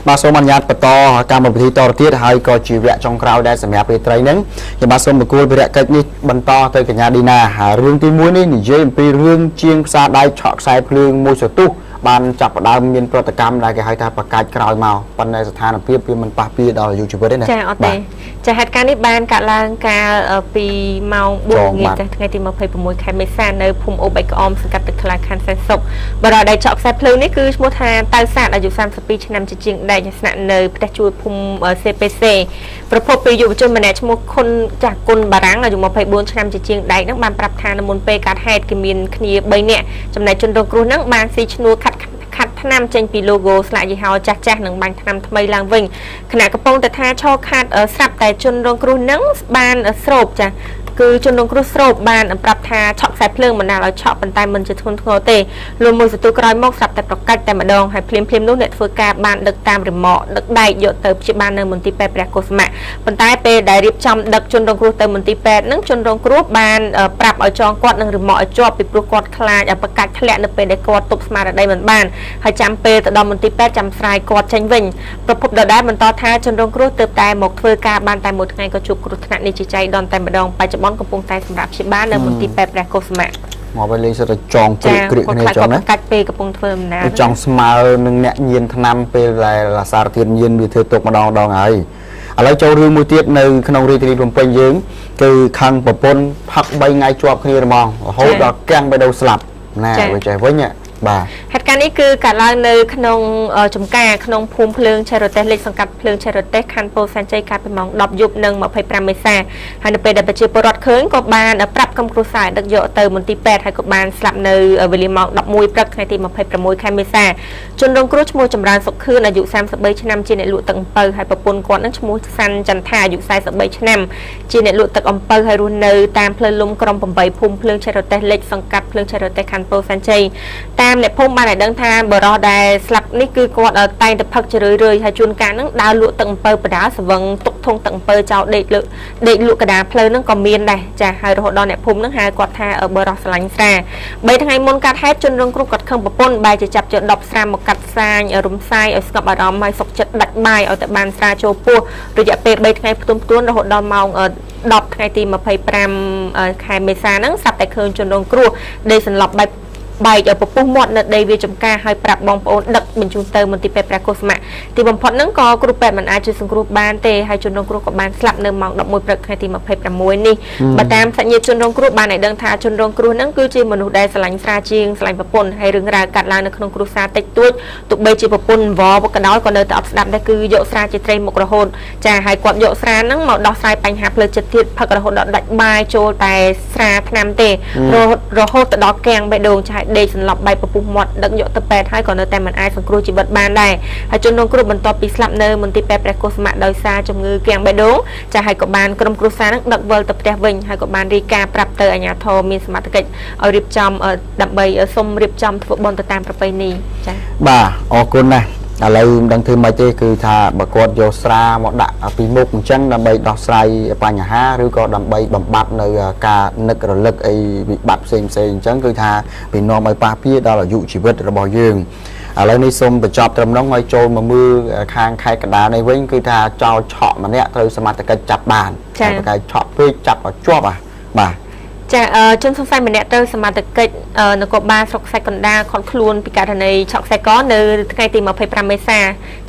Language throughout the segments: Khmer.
បាទសូមអនុញ្ញាតបន្តកម្មវិធីតទៅទៀតហើយក៏ជាវគ្គចុងក្រោយដែរសម្រាប់រាត្រីហ្នឹងខ្ញុំបាទសូមបកគលភារកិច្ចនេះបន្តទៅកញ្ញាឌីណាហើយរឿងទី1នេះនិយាយអំពីរឿងជាងផ្សារដែកឆក់ខ្សែភ្លើងមួយសន្ទុះបានចាប់ផ្ដើមមានប្រតិកម្មដែលគេហៅថាប្រកាច់ក្រោយមកប៉ុន្តែស្ថានភាពវាមិនប៉ះពាល់ដល់អាយុជីវិតទេណា ចាអត់ទេចាហេតុការណ៍នេះបានកើតឡើងកាលពីម៉ោង4 ចងបាទ ល្ងាចចាថ្ងៃទី26ខែមេសានៅភូមិអូបៃក្អមសង្កាត់ទឹកថ្លាខណ្ឌសែនសុខបរិយាដែលចောက်ខ្សែភ្លើងនេះគឺឈ្មោះថាតៅសាទអាយុ32ឆ្នាំជាជាងដែកស្នាក់នៅផ្ទះជួលភូមិCPC ប្រភពពីយុវជនម្នាក់ឈ្មោះខុនចាស់គុណបារាំងអាយុ24ឆ្នាំជាជាងដែកហ្នឹងបានប្រាប់ថានៅមុនពេលកើតហេតុគេមានគ្នា3នាក់ចំណែកជនរងគ្រោះហ្នឹងបានស៊ីឈ្នួលខាត់ខាត់ថ្នាំចេញពី logo ស្លាកយីហោចាស់ចាស់និងបាញ់ថ្នាំថ្មីឡើងវិញខណៈកំពុងតែថាឈរខាត់ស្រាប់តែជនរងគ្រោះហ្នឹងបានស្រូបចាគឺជនរងគ្រោះស្រូបបានប្រាប់ថាឆក់ខ្សែភ្លើងបណ្ដាលឲ្យឆក់ប៉ុន្តែមិនជាធ្ងន់ធ្ងរទេលុះមួយសន្ទុះក្រោយមកស្រាប់តែប្រកាច់តែម្ដងហើយភ្លាមភ្លាមនោះអ្នកធ្វើការបានដឹកតាមរមាក់ដឹកដែកយកទៅព្យាបាលនៅមន្ទីរពេទ្យព្រះកុសុមៈប៉ុន្តែពេលដែលរៀបចំដឹកជនរងគ្រោះទៅមន្ទីរពេទ្យហ្នឹងជនរងគ្រោះបានប្រាប់ឲ្យចងគាត់នឹងរមាក់ឲ្យជាប់ពីព្រោះគាត់ខ្លាចឲ្យប្រកាច់ធ្លាក់នៅពេលដែលគាត់ទប់ស្មារតីមិនបានហើយចាំពេលទៅដល់មន្ទីរពេទ្យចាំស្រាយគាត់ចេញវិញប្រភពដដែលបន្តថាជនរងគ្រោះទើបតែមកធ្វើការបានតែមួយថ្ងៃក៏ជួបគ្រោះថ្នាក់នេះជាចៃដន្យតែម្ដងបច្ចុប្បន្នកំពុងតែសម្រាប់ព្យាបាលនៅមន្ទីរពេទ្យព្រះកុសុមៈ មកវិញលេងសិតតែចងគ្រៀកគ្រៀក គាត់ គ្នា ខ្លាចគាត់ ចង់ណា ប្រកាច់ពេលកំពុងធ្វើដំណើរ ចង់ស្មើនឹងអ្នកញៀនថ្នាំពេលដែលសារធាតុញៀនវាធ្វើទុកម្ដងម្ដងហើយឥឡូវចូលរឿងមួយទៀតនៅក្នុងរាជធានីភ្នំពេញយើងគឺខឹងប្រពន្ធផឹក3ថ្ងៃជាប់គ្នាហ្មងរហូតដល់កាំងបេះដូងស្លាប់ណាវាចេះវិញបាទ ហេតុការណ៍នេះគឺកើតឡើងនៅក្នុងចំការក្នុងភូមិភ្លើងឆេរ៉ូតេសលេខសង្កាត់ភ្លើងឆេរ៉ូតេសខណ្ឌពោធិ៍សែនជ័យកាលពីម៉ោង10យប់និង25មេសាហើយនៅពេលដែលប្រជាពលរដ្ឋឃើញក៏បានប្រាប់ក្រុមគ្រួសារឲ្យដឹកយកទៅមន្ទីរពេទ្យហើយក៏បានស្លាប់នៅវេលាម៉ោង11ព្រឹកថ្ងៃទី26ខែមេសាជនរងគ្រោះឈ្មោះចម្រើនសុខឿនអាយុ33ឆ្នាំជាអ្នកលក់ទឹកអំពៅហើយប្រពន្ធគាត់នឹងឈ្មោះសាន់ចន្ទថាអាយុ43ឆ្នាំជាអ្នកលក់ទឹកអំពៅហើយរស់នៅតាមផ្លូវលំក្រុម8ភូមិភ្លើងឆេរ៉ូតេសលេខសង្កាត់ភ្លើងឆេរ៉ូតេសខណ្ឌពោធិ៍សែនជ័យតាមអ្នកភូមិបានឲ្យដឹងថាបរិះដែលស្លាប់នេះគឺគាត់តែងតែផឹកជារឿយៗហើយជួនកាលនឹងដើរលក់ទឹកអំពៅបដាស្វឹងទុកធុងទឹកអំពៅចោលដេកលើដេកលក់កដាផ្លូវនឹងក៏មានដែរចាហើយរហូតដល់អ្នកភូមិនឹងហៅគាត់ថាបរិះស្រឡាញ់ស្រា3ថ្ងៃមុនកាត់ហេតុជនរងគ្រោះគាត់ខឹងប្រពន្ធបែរជាចាប់យកដប់ស្រាមកកាត់សាញរំសាយឲ្យស្ងប់អារម្មណ៍ហើយសុកចិត្តដាច់បាយឲ្យតែបានស្រាចូលពោះរយៈពេល3ថ្ងៃផ្ទុំផ្ទួនរហូតដល់ម៉ោង10ថ្ងៃទី25ខែមេសាហ្នឹងស្រាប់តែឃើញជនរងគ្រោះដេកសន្លប់បែបបែកឲ្យពពុះមាត់នៅដីវាចំការហើយប្រាប់បងប្អូនដឹកបញ្ជូនទៅមន្ទីរពេទ្យព្រះកុសុមៈទីបំផុតហ្នឹងក៏គ្រូពេទ្យមិនអាចជួយសង្គ្រោះបានទេហើយជនរងគ្រោះក៏បានស្លាប់នៅម៉ោង11ព្រឹកថ្ងៃទី26នេះបើតាមសាច់ញាតិជនរងគ្រោះបានឲ្យដឹងថាជនរងគ្រោះហ្នឹងគឺជាមនុស្សដែលស្រឡាញ់ស្រាជាងស្រឡាញ់ប្រពន្ធហើយរឿងរ៉ាវកាត់ឡើងនៅក្នុងគ្រួសារតិចតួចទោះបីជាប្រពន្ធវក៏ដោយក៏នៅតែអត់ស្ដាប់ដែរគឺយកស្រាជាត្រីមុខរហូតចាហើយគាត់យកស្រាហ្នឹងមកដោះស្រាយបញ្ហាផ្លូវចិត្តទៀតផឹករហូតដល់ដាច់បាយចូលតែស្រាថ្នាំទេរហូតទៅដល់កាំងបេះដូងចាហើយដេកសន្លប់បែកពពុះមាត់ដឹកយកទៅពេទ្យហើយក៏នៅតែមិនអាចសង្គ្រោះជីវិតបានដែរហើយជនរងគ្រោះបន្ទាប់ពីស្លាប់នៅមន្ទីរពេទ្យព្រះកុសុមៈដោយសារជំងឺគាំងបេះដូងចាហើយក៏បានក្រុមគ្រួសារនឹងដឹកវិលទៅផ្ទះវិញហើយក៏បានរាយការណ៍ប្រាប់ទៅអាជ្ញាធរមានសមត្ថកិច្ចឲ្យរៀបចំដើម្បីសុំរៀបចំធ្វើបុណ្យទៅតាមប្រពៃណីចា បាទអរគុណណាស់ឥឡូវមិនដឹងធ្វើម៉េចទេគឺថាបើគាត់យកស្រាមកដាក់ពីមុខអញ្ចឹងដើម្បីដោះស្រាយបញ្ហាឬក៏ដើម្បីបំបត្តិនៅការនឹករលឹកអីវិបត្តិផ្សេងផ្សេងអញ្ចឹងគឺថាវានាំឲ្យប៉ះពាល់ដល់អាយុជីវិតរបស់យើងឥឡូវនេះសូមបញ្ចប់ត្រឹមនោះហើយចូលមកមើលខាងខេត្តកណ្ដាលនេះវិញគឺថាចោលឆក់ម្នាក់ត្រូវសមត្ថកិច្ចចាប់បាន ចា៎ តែប្រកែកឆក់ពេកចាប់ឲ្យជាប់អាបាទ ចាជនសង្ស័យម្នាក់ត្រូវសមត្ថកិច្ចនគរបាលស្រុកខ្សាច់កណ្ដាលខត់ខ្លួនពីករណីឆក់ខ្សែកនៅថ្ងៃទី25មេសា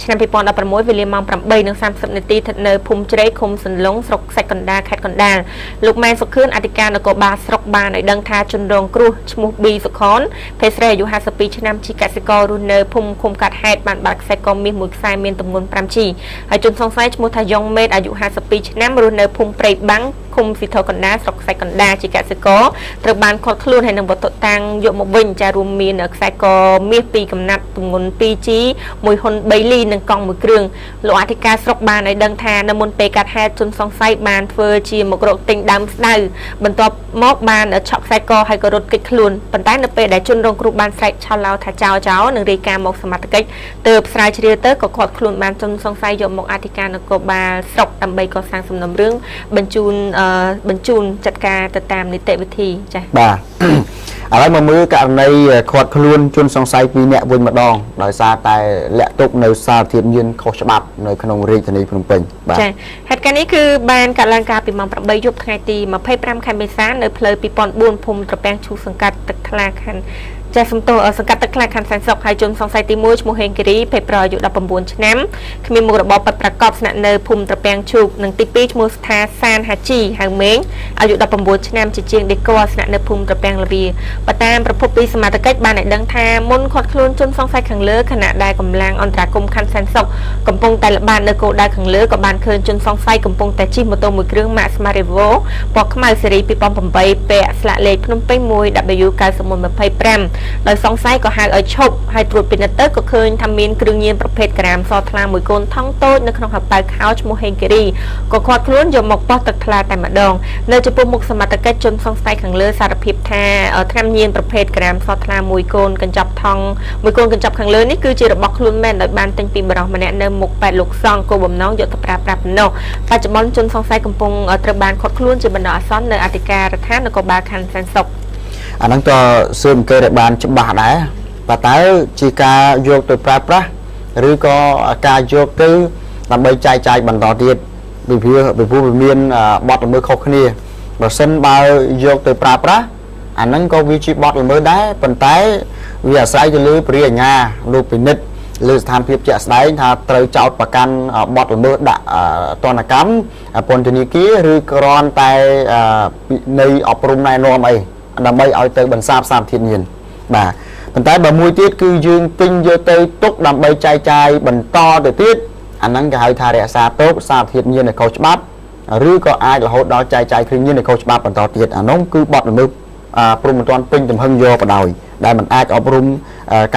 ឆ្នាំ2016វេលាម៉ោង8:30នាទីស្ថិតនៅភូមិជ្រៃឃុំសន្លងស្រុកខ្សាច់កណ្ដាលខេត្តកណ្ដាលលោកម៉ែនសុខឿនអធិការនគរបាលស្រុកបានឲ្យដឹងថាជនរងគ្រោះឈ្មោះប៊ីសុខនភេទស្រីអាយុ52ឆ្នាំជាកសិកររស់នៅភូមិឃុំកាត់ហេតបានបាត់ខ្សែកមាសមួយខ្សែមានទម្ងន់ 5G ហើយជនសង្ស័យឈ្មោះថាយ៉ុងមេតអាយុ52ឆ្នាំរស់នៅភូមិព្រៃបាំងឃុំស៊ីធកណ្ដាលស្រុកខ្សាច់កណ្ដាលជាកសិករត្រូវបានឃាត់ខ្លួនហើយនឹងវត្ថុតាងយកមកវិញចារួមមានខ្សែកមាស2កំណាត់ទម្ងន់ 2G មួយហ៊ុន3លីនិងកង់មួយគ្រឿងលោកអធិការស្រុកបានឲ្យដឹងថានៅមុនពេលកាត់ហេតុជនសង្ស័យបានធ្វើជាមករកទិញដើមស្ដៅបន្ទាប់មកបានឆក់ខ្សែកហើយក៏រត់គេចខ្លួនប៉ុន្តែនៅពេលដែលជនរងគ្រោះបានស្រែកឆោឡោថាចោចោនឹងរាយការណ៍មកសមត្ថកិច្ចទើបស្រាវជ្រាវទៅក៏ឃាត់ខ្លួនបានជនសង្ស័យយកមកអធិការនគរបាលស្រុកដើម្បីកសាងសំណុំរឿងបញ្ជូនចាត់ការទៅតាមនីតិវិធីចា៎ បាទ ឥឡូវមកមើលករណីឃាត់ខ្លួនជនសង្ស័យ2នាក់វិញម្ដងដោយសារតែលាក់ទុកនៅសារធាតុញៀនខុសច្បាប់នៅក្នុងរាជធានីភ្នំពេញបាទ ចាហេតុការណ៍នេះគឺបានកើតឡើងកាលពីម៉ោង8យប់ថ្ងៃទី25ខែមេសានៅផ្លូវ2004ភូមិត្រពាំងឈូសង្កាត់ទឹកថ្លាខណ្ឌចាសំទោសសង្កាត់ទឹកថ្លាខណ្ឌសែនសុខហើយជនសង្ស័យទី1ឈ្មោះហេងគិរីភេទប្រុសអាយុ19ឆ្នាំគ្មានមុខរបរពិតប្រាកដស្នាក់នៅភូមិត្រពាំងឈូកនិងទី2ឈ្មោះស្ថាសានហាជីហៅមេងអាយុ19ឆ្នាំជាជាងដេកស្នាក់នៅភូមិត្រពាំងល្វាបើតាមប្រភពពីសមត្ថកិច្ចបានឲ្យដឹងថាមុនឃាត់ខ្លួនជនសង្ស័យខាងលើខណៈដែលកម្លាំងអន្តរាគមន៍ខណ្ឌសែនសុខកំពុងតែល្បាតនៅគោលដៅខាងលើក៏បានឃើញជនសង្ស័យកំពុងតែជិះម៉ូតូមួយគ្រឿងម៉ាក Smart Revo ពណ៌ខ្មៅស៊េរី2008ពាក់ស្លាកលេខភ្នំពេញ 1W9125 ដោយសង្ស័យក៏ហៅឲ្យឈប់ហើយត្រួតពិនិត្យទៅក៏ឃើញថាមានគ្រឿងញៀនប្រភេទក្រាមសថ្លាមួយកូនថង់តូចនៅក្នុងហោប៉ៅខោឈ្មោះហេងគិរីក៏ឃាត់ខ្លួនយកមកប៉ោះទឹកថ្លាតែម្ដងនៅចំពោះមុខសមត្ថកិច្ចជនសង្ស័យខាងលើសារភាពថាថ្នាំញៀនប្រភេទក្រាមសថ្លាមួយកូនកញ្ចប់ថង់មួយកូនកញ្ចប់ខាងលើនេះគឺជារបស់ខ្លួនមែនដោយបានទិញពីបរិសម្នាក់នៅមុខប៉ែតលោកសង្ឃគោលបំណងយកទៅប្រើប្រាស់ប៉ុណ្ណោះបច្ចុប្បន្នជនសង្ស័យកំពុងត្រូវបានឃាត់ខ្លួនជាបណ្ដោះអាសន្ននៅអធិការដ្ឋាននគរបាលខណ្ឌសែនសុខ អាហ្នឹងក៏ស៊ើបអង្កេតឲ្យបានច្បាស់ដែរបើតើជាការយកទៅប្រើប្រាស់ឬក៏ការយកទៅដើម្បីចែកចាយបន្តទៀតពីព្រោះពីព្រោះវាមានបទល្មើសខុសគ្នាបើសិនបើយកទៅប្រើប្រាស់អាហ្នឹងក៏វាជាបទល្មើសដែរប៉ុន្តែវាអាស្រ័យទៅលើព្រះអាជ្ញាលោកពិនិត្យលើស្ថានភាពជាក់ស្ដែងថាត្រូវចោទប្រកាន់បទល្មើសដាក់ទណ្ឌកម្មពន្ធនាគារឬគ្រាន់តែពិន័យអប់រំណែនាំអីដើម្បីឲ្យទៅបន្សាបសារធាតុញៀនបាទប៉ុន្តែបើមួយទៀតគឺយើងទិញយកទៅទុកដើម្បីចែកចាយបន្តទៅទៀតអាហ្នឹងគេហៅថារក្សាទុកសារធាតុញៀនឲ្យខុសច្បាប់ឬក៏អាចរហូតដល់ចែកចាយគ្រឿងញៀនឲ្យខុសច្បាប់បន្តទៀតអានោះគឺបទល្មើសព្រមមិនទាន់ពេញទំហឹងយកបដ ாய் ដែលมันអាចអប់រំ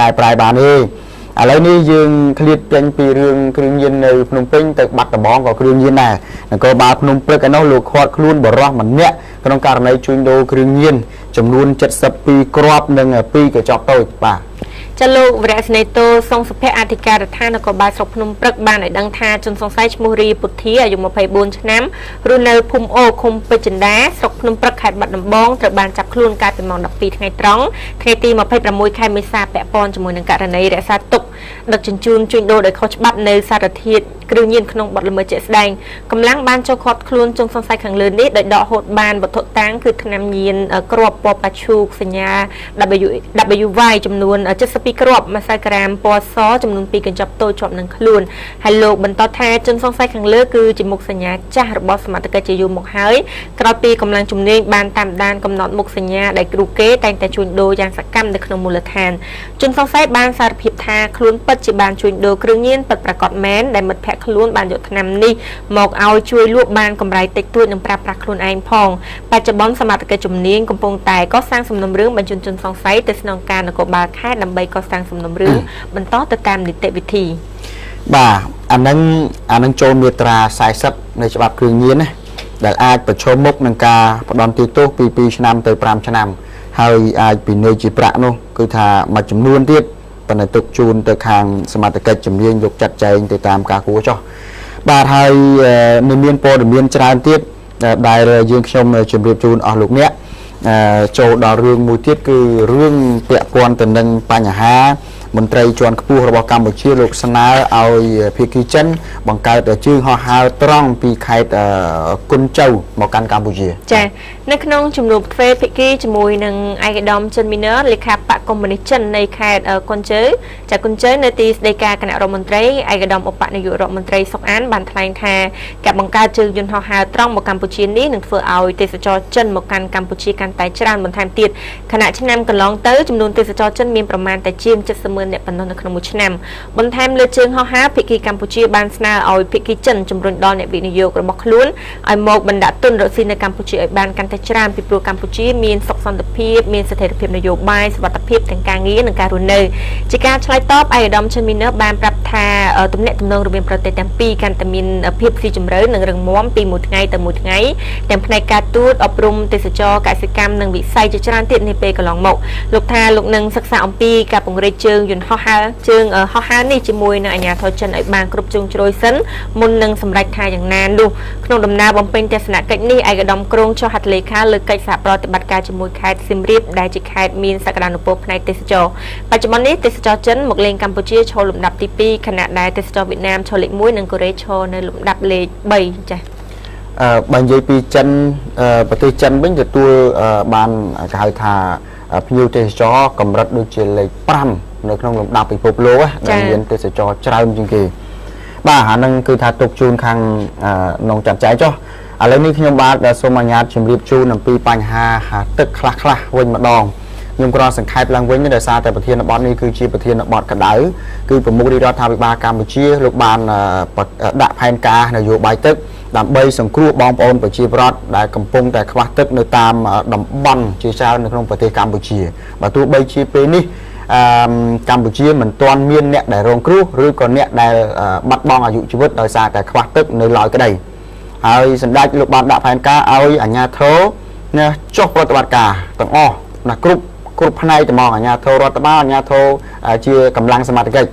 កែប្រែបានទេឥឡូវនេះយើងឃ្លាតចេញពីរឿងគ្រឿងញៀននៅភ្នំពេញទៅបាត់ដំបងក៏គ្រឿងញៀនដែរនគរបាលភ្នំព្រឹកឯនោះលោកឃាត់ខ្លួនបរោះម្នាក់ក្នុងករណីជួញដូរគ្រឿងញៀនចំនួន72គ្រាប់និង2កញ្ចប់តូចបាទ ចាលោកវរៈស្នេហ៍ទោសុងសុភ័ក្រអធិការដ្ឋាននគរបាលស្រុកភ្នំព្រឹកបានឲ្យដឹងថាជនសង្ស័យឈ្មោះរីពុទ្ធាអាយុ24ឆ្នាំរស់នៅភូមិអូឃុំពេជ្រចិន្តាស្រុកភ្នំព្រឹកខេត្តបាត់ដំបងត្រូវបានចាប់ខ្លួនកាលពីម៉ោង12ថ្ងៃត្រង់ថ្ងៃទី26ខែមេសាពាក់ព័ន្ធជាមួយនឹងករណីរក្សាទុកដឹកជញ្ជូនជួញដូរដោយខុសច្បាប់នៅសារធាតុគ្រឿងញៀនក្នុងបទល្មើសជាក់ស្ដែងកម្លាំងបានចូលឃាត់ខ្លួនជនសង្ស័យខាងលើនេះដោយដកហូតបានវត្ថុតាងគឺថ្នាំញៀនគ្រាប់ពណ៌ប៉ាឈូកសញ្ញា WY ចំនួន72គ្រាប់ម្សៅក្រាមពណ៌សចំនួន2កញ្ចប់តូចជាប់នឹងខ្លួនហើយលោកបន្តថាជនសង្ស័យខាងលើគឺជាមុខសញ្ញាចាស់របស់សមត្ថកិច្ចជាយូរមកហើយក្រោយពីកម្លាំងជំនាញបានតាមដានកំណត់មុខសញ្ញាដែលគ្រូគេតែងតែជួញដូរយ៉ាងសកម្មនៅក្នុងមូលដ្ឋានជនសង្ស័យបានសារភាពថាខ្លួនពិតជាបានជួញដូរគ្រឿងញៀនពិតប្រាកដមែនដែលមិត្តភក្តិខ្លួនបានយកថ្នាំនេះមកឲ្យជួយលក់បានកម្រៃតិចតួចនិងប្រើប្រាស់ខ្លួនឯងផងបច្ចុប្បន្នសមត្ថកិច្ចជំនាញកំពុងតែកសាងសំណុំរឿងបញ្ជូនជនសង្ស័យទៅស្នងការនគរបាលខេត្តដើម្បីកសាងសំណុំរឿងបន្តទៅតាមនីតិវិធី បាទអានឹងចូលមាត្រា40នៃច្បាប់គ្រឿងញៀនណាដែលអាចប្រឈមមុខនឹងការផ្ដន្ទាទោសពី2ឆ្នាំទៅ5ឆ្នាំហើយអាចពិន័យជាប្រាក់នោះគឺថាមួយចំនួនទៀតប៉ុន្តែទុកជូនទៅខាងសមត្ថកិច្ចជំនាញលោកចាត់ចែងទៅតាមការគួរចុះបាទហើយនៅមានព័ត៌មានច្រើនទៀតដែលយើងខ្ញុំជម្រាបជូនអស់លោកអ្នកចូលដល់រឿងមួយទៀតគឺរឿងពាក់ព័ន្ធទៅនឹងបញ្ហាមន្ត្រីជាន់ខ្ពស់របស់កម្ពុជាលោកស្នើឲ្យភាគីចិនបង្កើតជើងហោះហើរត្រង់ពីខេត្តគុណចៅមកកាន់កម្ពុជា ចានៅក្នុងជំនួបទ្វេភាគីជាមួយនឹងឯកឧត្តមចិនមីន័រលេខាបកកុម្មុយនីសចិននៃខេត្តគុណជើចាគុណជើនៅទីស្តីការគណៈរដ្ឋមន្ត្រីឯកឧត្តមឧបនាយករដ្ឋមន្ត្រីសុកអានបានថ្លែងថាការបង្កើតជើងយន្តហោះហើរត្រង់មកកម្ពុជានេះនឹងធ្វើឲ្យទេសចរចិនមកកាន់កម្ពុជាកាន់តែច្រើនបន្ថែមទៀតខណៈឆ្នាំកន្លងទៅចំនួនទេសចរចិនមានប្រមាណតែជាង70ម៉ឺននាក់ប៉ុណ្ណោះនៅក្នុងមួយឆ្នាំបន្ថែមលើជើងហោះហើរភាគីកម្ពុជាបានស្នើឲ្យភាគីចិនជំរុញដល់អ្នកវិនិយោគរបស់ខ្លួនឲ្យមកបណ្ដាក់ទុនរកស៊ីនៅកម្ពុជាឲ្យបានកាន់តែច្រើនពីព្រោះកម្ពុជាមានសុខសន្តិភាពមានស្ថិរភាពនយោបាយសុវត្ថិភាពទាំងការងារនិងការរស់នៅជាការឆ្លើយតបឯកឧត្តមឈិនមីន័របានប្រាប់ថាទំនាក់ទំនងរវាងប្រទេសទាំងពីរកាន់តែមានភាពស៊ីជម្រៅនិងរឹងមាំពីមួយថ្ងៃទៅមួយថ្ងៃទាំងផ្នែកការទូតអប់រំទេសចរកសិកម្មនិងវិស័យជាច្រើនទៀតនាពេលកន្លងមកលោកថាលោកនឹងសិក្សាអំពីការពង្រីកជើងយន្តហោះហើរជើងហោះហើរនេះជាមួយនឹងអាជ្ញាធរចិនឲ្យបានគ្រប់ជ្រុងជ្រោយសិនមុននឹងសម្រេចថាយ៉ាងណានោះក្នុងដំណើរបំពេញទស្សនកិច្ចនេះឯកឧត្តមក្រុងចុះហត្ថលេ ខាលើកិច្ចសហប្រតិបត្តិការជាមួយខេត្តសៀមរាបដែលជាខេត្តមានសក្តានុពលផ្នែកទេសចរបច្ចុប្បន្ននេះទេសចរចិនមកលេងកម្ពុជាឈរលំដាប់ទី2ខណៈដែលទេសចរវៀតណាមឈរលេខ1និងកូរ៉េឈរនៅលំដាប់លេខ3ចា៎ បើនិយាយពីចិនប្រទេសចិនវិញទទួលបានគេហៅថាភ្ញៀវទេសចរកម្រិតដូចជាលេខ5នៅក្នុងលំដាប់ពិភពលោកដែលមានទេសចរច្រើនជាងគេបាទអានឹងគឺថាទុកជូនខាងនងចាត់ចែងចុះឥឡូវនេះខ្ញុំបាទសូមអនុញ្ញាតជម្រាបជូនអំពីបញ្ហាទឹកខ្លះខ្លះវិញម្ដងខ្ញុំគ្រាន់សង្ខេបឡើងវិញដោយសារតែប្រធានបទនេះគឺជាប្រធានបទក្តៅគឺប្រមុខរាជរដ្ឋាភិបាលកម្ពុជាលោកបានដាក់ផែនការនយោបាយទឹកដើម្បីសង្គ្រោះបងប្អូនប្រជាពលរដ្ឋដែលកំពុងតែខ្វះទឹកនៅតាមតំបន់ជាច្រើននៅក្នុងប្រទេសកម្ពុជាបើទោះបីជាពេលនេះកម្ពុជាមិនទាន់មានអ្នកដែលរងគ្រោះឬក៏អ្នកដែលបាត់បង់អាយុជីវិតដោយសារតែខ្វះទឹកនៅឡើយក្តីហើយសម្ដេចលោកបានដាក់ផែនការឲ្យអាជ្ញាធរណាចុះប្រតិបត្តិការទាំងអស់ណាគ្រប់ផ្នែកត្មងអាជ្ញាធររដ្ឋបាលអាជ្ញាធរជាកម្លាំងសមត្ថកិច្ច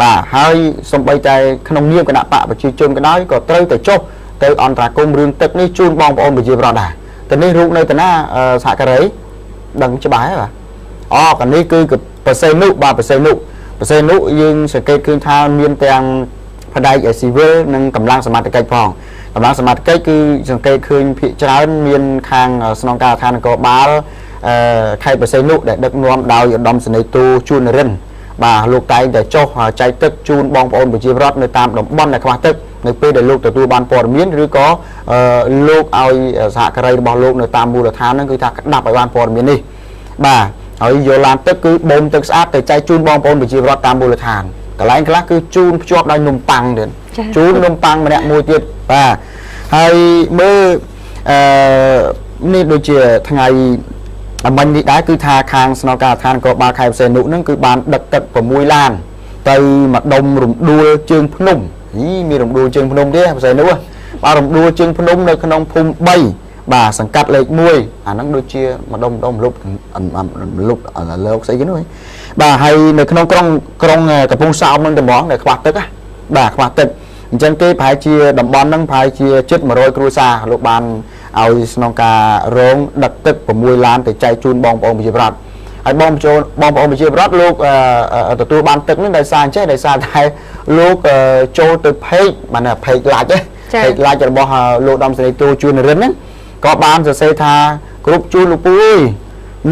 បាទហើយសំបីតែក្នុងនាមគណៈបកប្រជាជនក៏ដោយក៏ត្រូវតែចុះទៅអន្តរាគមរឿងទឹកនេះជូនបងប្អូនប្រជាពលរដ្ឋដែរទៅនេះរូបនៅតាណាសហការីដឹងច្បាស់ហើយបាទអូកានេះគឺប្រសេនុបាទប្រសេនុប្រសេនុយើងសង្កេតឃើញថាមានទាំងផ្នែកស៊ីវិលនិងកម្លាំងសមត្ថកិច្ចផងកម្លាំងសមត្ថកិច្ចគឺសង្កេតឃើញភាគច្រើនមានខាងស្នងការដ្ឋាននគរបាលខេត្តប្រសេនុដែលដឹកនាំដោយឧត្តមសេនីយ៍ទូជួននរិនបាទលោកតែងតែចុះចែកទឹកជូនបងប្អូនប្រជាពលរដ្ឋនៅតាមតំបន់ដែលខ្វះទឹកនៅពេលដែលលោកទទួលបានព័ត៌មានឬក៏លោកឲ្យសហការីរបស់លោកនៅតាមមូលដ្ឋានហ្នឹងគឺថាក្តាប់ឲ្យបានព័ត៌មាននេះបាទហើយយកឡានទឹកគឺបូមទឹកស្អាតទៅចែកជូនបងប្អូនប្រជាពលរដ្ឋតាមមូលដ្ឋានកន្លែងខ្លះគឺជូនភ្ជាប់ដោយនំប៉័ងទៀតជូននំប៉័ងម្នាក់មួយទៀតបាទហើយមើលអឺនេះដូចជាថ្ងៃអមិញនេះដែរគឺថាខាងស្នងការដ្ឋាននគរបាលខេត្តផ្សេងនុនឹងគឺបានដឹកទឹក6ឡានទៅម្ដុំរំដួលជើងភ្នំយីមានរំដួលជើងភ្នំទេផ្សេងនោះបាទរំដួលជើងភ្នំនៅក្នុងភូមិ3បាទសង្កាត់លេខ1អាហ្នឹងដូចជាម្ដុំម្ដុំលុបលុបលោកស្អីគេនោះបាទហើយនៅក្នុងក្រុងកំពង់សោមនឹងតំងដែលខ្វះទឹកបាទខ្វះទឹកអញ្ចឹងគេប្រហែលជាតំបន់ហ្នឹងប្រហែលជាជិត100គ្រួសារលោកបានឲ្យស្នងការរងដឹកទឹក6ឡានទៅចែកជូនបងប្អូនប្រជាពលរដ្ឋហើយបងប្អូនប្រជាពលរដ្ឋលោកទទួលបានទឹកនេះដោយសារអញ្ចេះដោយសារតែលោកចូលទៅផេកបានផេកឡាច់ផេកឡាច់របស់លោកដំសេនីទូជួនរិនហ្នឹងក៏បានសរសេរថាគ្រប់ជូនលោកពូអើយ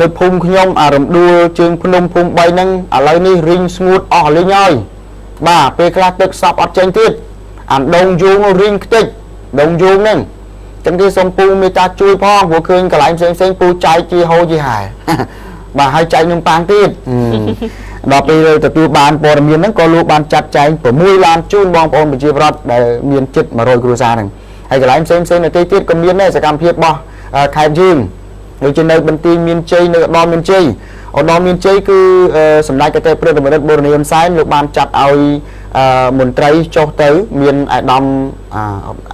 នៅភូមិខ្ញុំអារំដួលជើងភ្នំភូមិ3ហ្នឹងឥឡូវនេះរីងស្ងួតអស់លីងហើយបាទពេលខ្លះទឹកសប់អត់ចេញទៀតអាដងយូងរីងខ្ទេចដងយូងហ្នឹងចឹងគេសុំពូមេត្តាជួយផងព្រោះឃើញកន្លែងផ្សេងផ្សេងពូចែកជាហូជាហែបាទហើយចែកនំប៉័ងទៀតដល់ពេលទទួលបានព័ត៌មានហ្នឹងក៏លោកបានចាត់ចែង6ឡានជូនបងប្អូនប្រជាពលរដ្ឋដែលមានជិត100គ្រួសារហ្នឹងហើយកន្លែងផ្សេងផ្សេងនៅទីទៀតក៏មានដែរសកម្មភាពរបស់ខេត្តយើងដូចជានៅបន្ទាយមានជ័យនៅឧត្តរមានជ័យឧត្តរមានជ័យគឺសម្ដេចកតេព្រះធម្មរិទ្ធបូរនីហ៊ុនសែនលោកបានចាត់ឲ្យមន្ត្រីចុះទៅមានអាដាម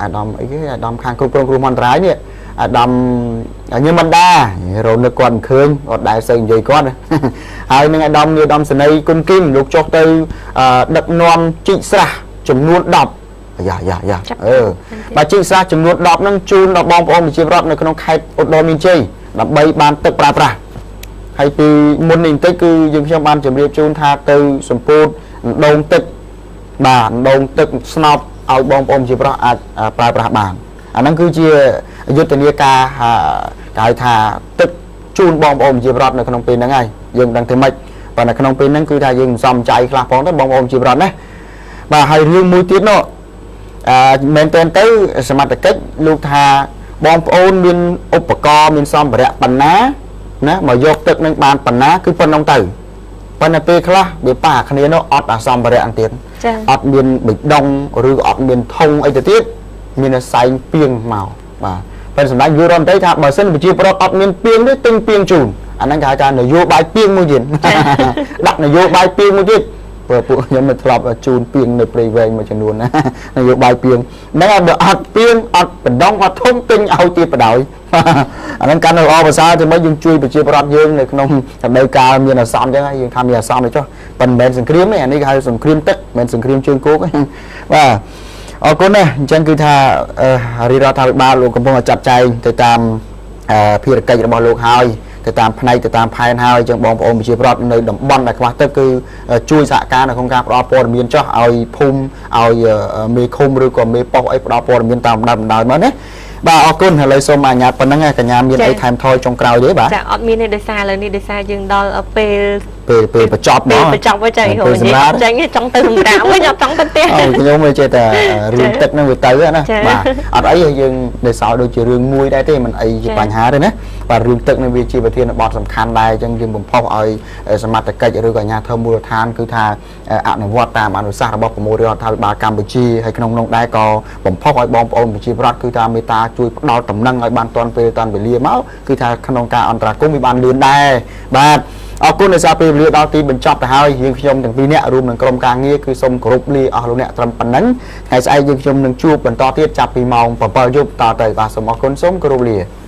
អាដាមអីគេអាដាមខាងគ្រប់គ្រងគ្រោះមហន្តរាយនេះអាដាមញឹមបណ្ដារនឹកគាត់មិនឃើញអត់ដែលសូវនិយាយគាត់ហើយនឹងអាដាមនាយឧត្តមសេនីយ៍គុណគឹមលោកចុះទៅដឹកនាំជីកស្រះចំនួន10យ៉ាយ៉ាយ៉ាបាទជីកស្រះចំនួន10ហ្នឹងជូនដល់បងប្អូនប្រជាពលរដ្ឋនៅក្នុងខេត្តឧត្តរមានជ័យដើម្បីបានទឹកប្រើប្រាស់ហើយពីមុននេះបន្តិចគឺយើងខ្ញុំបានជម្រាបជូនថាទៅសម្ពោធដងទឹកបាទដងទឹកស្នប់ឲ្យបងប្អូនប្រជាពលរដ្ឋអាចប្រើប្រាស់បានអាហ្នឹងគឺជាយុទ្ធនាការគេហៅថាទឹកជូនបងប្អូនប្រជាពលរដ្ឋនៅក្នុងពេលហ្នឹងហើយយើងមិនដឹងធ្វើម៉េចប៉ុន្តែក្នុងពេលហ្នឹងគឺថាយើងមិនសមใจខ្លះផងទៅបងប្អូនប្រជាពលរដ្ឋណាបាទហើយរឿងមួយទៀតនោះមែនតើទៅសមត្ថកិច្ចលោកថាបងប្អូនមានឧបករណ៍មានសម្ភារៈប៉ុណ្ណាណាមកយកទឹកនឹងបានប៉ុណ្ណាគឺប៉ុណ្ណឹងទៅប៉ុន្តែពេលខ្លះវាប៉ះគ្នានោះអត់អាសម្ភារៈទៀតអត់មានបេះដងឬអត់មានធុងអីទៅទៀតមានតែសែងពីងមកបាទប៉ុន្តែសម្ដេចយុរដ្ឋមន្ត្រីថាបើសិនប្រជាពលរដ្ឋអត់មានពីងទេទិញពីងជូនអាហ្នឹងគេហៅថានយោបាយពីងមួយទៀតដាក់នយោបាយពីងមួយទៀតព្រោះពួកខ្ញុំមិនធ្លាប់ជូនពីងនៅព្រៃវែងមួយចំនួនណានយោបាយពីងហ្នឹងបើអត់ពីងអត់បណ្ដងអត់ធំទិញឲ្យទៀតបដ ாய் អាហ្នឹងកាន់តែល្អប្រសើរទៅមិនយើងជួយប្រជាពលរដ្ឋយើងនៅក្នុងរដូវកាលមានអាសន្នអញ្ចឹងហើយយើងថាមានអាសន្នទៅចុះប៉ុន្តែមិនមែនសង្គ្រាមទេអានេះគេហៅសង្គ្រាមទឹកមិនមែនសង្គ្រាមជើងគោកទេបាទអរគុណណាស់អញ្ចឹងគឺថារាជរដ្ឋាភិបាលលោកកំពុងតែចាត់ចែងទៅតាម ភារកិច្ចរបស់លោកហើយទៅតាមផ្នែកទៅតាមផែនហើយអញ្ចឹងបងប្អូនប្រជាពលរដ្ឋនៅតំបន់ដែលខ្វះទឹកគឺជួយសហការនៅក្នុងការផ្ដល់ព័ត៌មានចោះឲ្យភូមិឲ្យមេឃុំឬក៏មេប៉ុស្តិ៍អីផ្ដល់ព័ត៌មានតាមបណ្ដោយបណ្ដោយមកណាបាទអរគុណឥឡូវសូមអនុញ្ញាតប៉ុណ្ណឹងកញ្ញាមានអីថែមថយចុងក្រោយទេបាទ ចាអត់មានទេដោយសារឥឡូវនេះដោយសារយើងដល់ពេល ពេលពេលបញ្ចប់ ពេល មក បញ្ចប់ហើយចា ពេល និយាយ សម្រាប់ ចេញចង់ទៅសម្រាប់វិញអត់ចង់ទៅផ្ទះ អូខ្ញុំវាចេះតែរឿងទឹកហ្នឹងវាទៅណា ចា៎ បាទអត់អីយើងនៅសល់ដូចជារឿងមួយដែរទេมันអីជា ចា៎ បញ្ហាទេណាបាទរឿងទឹកនេះវាជាប្រធានបទសំខាន់ដែរអញ្ចឹងយើងបំផុសឲ្យសមត្ថកិច្ចឬក៏អាជ្ញាធរមូលដ្ឋានគឺថាអនុវត្តតាមអនុសាសន៍របស់ប្រមុខរដ្ឋាភិបាលកម្ពុជាហើយក្នុងនោះដែរក៏បំផុសឲ្យបងប្អូនប្រជាពលរដ្ឋគឺថាមេត្តាជួយផ្ដល់ដំណឹងឲ្យបានទាន់ពេលទាន់វេលាមកគឺថាក្នុងការអន្តរាគមន៍វាបានលឿនដែរបាទអរគុណដោយសារពេលវេលាដល់ទីបញ្ចប់ទៅហើយយើងខ្ញុំទាំងពីរនាក់រួមនឹងក្រុមការងារគឺសូមគោរពលាអស់លោកអ្នកត្រឹមប៉ុណ្ណឹងថ្ងៃស្អែកយើងខ្ញុំនឹងជួបបន្តទៀតចាប់ពីម៉ោង7យប់តទៅបាទសូមអរគុណសូមគោរពលា។